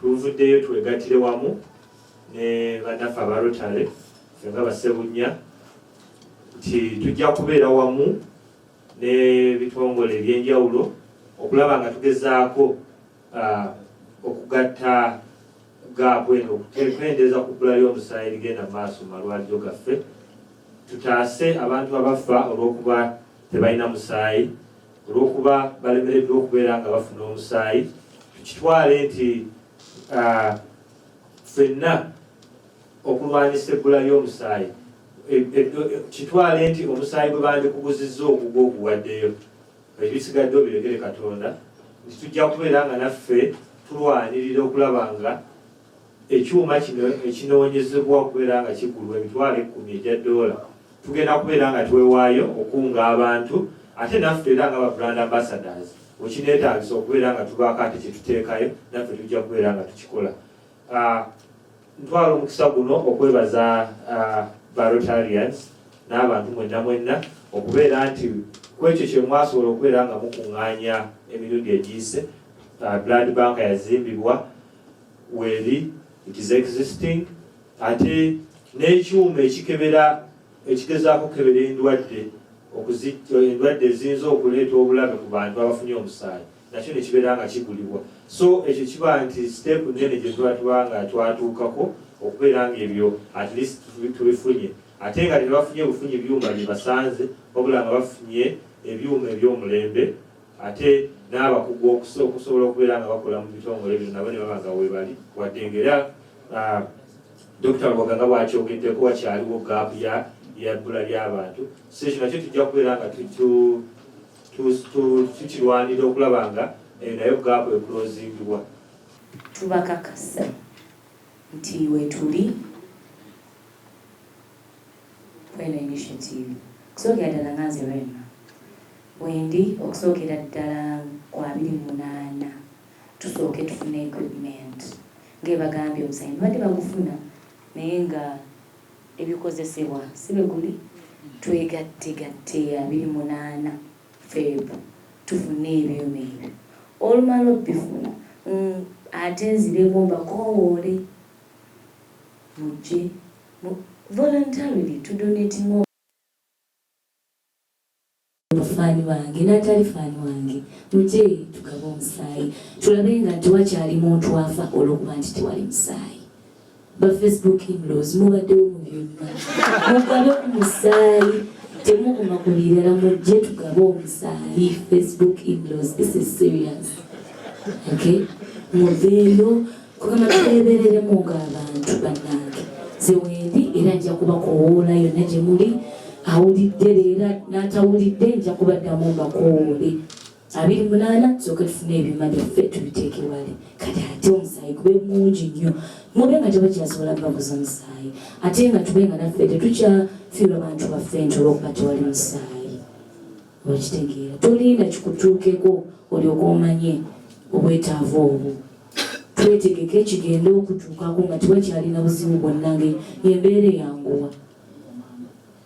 Tuvuddeyo twegattire wamu ne bannaffe aba Rotary, ffe nga Bassebunnya, nti tujja kubeera wamu n'ebitongole ebyenjawulo okulaba nga tugezaako okugatta gap eno, okukendeeza ku bbula ly'omusaayi erigenda mu maaso mu malwaliro gaffe, tutaase abantu abafa olw'okuba tebalina musaayi, olw'okuba balemereddwa okubeera nga bafuna omusaayi. Tukitwale nti ffenna okulwanyisa ebbula ly'omusaayi, kitwale nti omusaayi gwe bandikuguzizza ogugwo oguwaddeyo, ebisigadde obirekere Katonda, nti tujja kubeera nga naffe tulwanirira okulaba nga ekyuma kino ekinoonyezebwa okubeera nga kigulwa 100,000 egya ddoola, tugenda kubeera nga twewaayo okunga abantu, ate naffe era nga ba brand ambassadors, wekineetaagisa okubeera nga tubaako ate kyetuteekayo, naffe tujja kubeera nga tukikola. Ntwala omukisa guno okwebaza ba Rotarians n'abantu mwenna mwenna okubeera nti ku ekyo kye mwasobola okubeera nga mukuŋŋaanya emirundi egiyise. Blood bank yazimbibwa, weeri, it is existing, ate n'ekyuma ekikebera, ekigezaako okukebera endwadde, endwadde eziyinza okuleeta obulabe ku bantu abafunye omusaayi, nakyo ne kibeera nga kigulibwa. So ekyo kiba nti step nene gye tuba tuba nga twatuukako okubeera nga ebyo at least tubifunye, ate nga tebafunye bufunyi byuma bye basanze, wabula nga bafunye ebyuma eby'omulembe, ate n'abakugu okusobola okubeera nga bakola mu bitongole bino nabo ne baba nga weebali, wadde nga era Dr. Luwaga nga bwakyogeddeko, wakyaliwo gap ya bbula ly'abantu. So ekyo nakyo tujja kubeera nga tukirwanira okulaba nga eyo nayo gap eclosingibwa. Tubakakasa nti wetuli kweno initiative. Okusookera ddala nga nze Rema wendi, okusookera ddala ku 28 tusooke tufune equipment. Ngaebagambye, omusaayi babadde bagufuna naye nga ebikozesebwa si bwe guli. Twegattegatte 28 Feb tufune ebyuma ebyo. Olumala obifuna, ate nzireko mbakoowoole mujje voluntarily tudonatinga. Bafaani bange n'atali faani wange, mujje tugabe omusaayi, tulabe nga tewakyali muntu afa olw'okuba nti tewali musaayi. Ba Facebook in-laws, mubaddewo mu byonna, mugabe ku musaayi, temukoma ku birala, mujje tugabe omusaayi. Facebook in-laws, this is serious, okay? Muveeyo kugamba twebereremu ng'abantu bannange. Nze wendi era nja kubakowoola yonna gye muli, awulidde leera n'atawulidde, nja kubaddamu mbakowoole. 28 tusooke tufune ebyuma byaffe tubiteeke wali. Kati ate omusaayi gube mungi nnyo, mube nga tebakyasobola baguza musaayi, ate nga tube nga naffe tetukyafiirwa bantu baffe nti olwokuba tewali musaayi. Okitegeera, tolinda kikutuukeko olyoke omanye obwetaavu obwo. Twetegeke kigende okutuukako nga tewakyalina buzibu bwonna, nga embeera eyanguwa.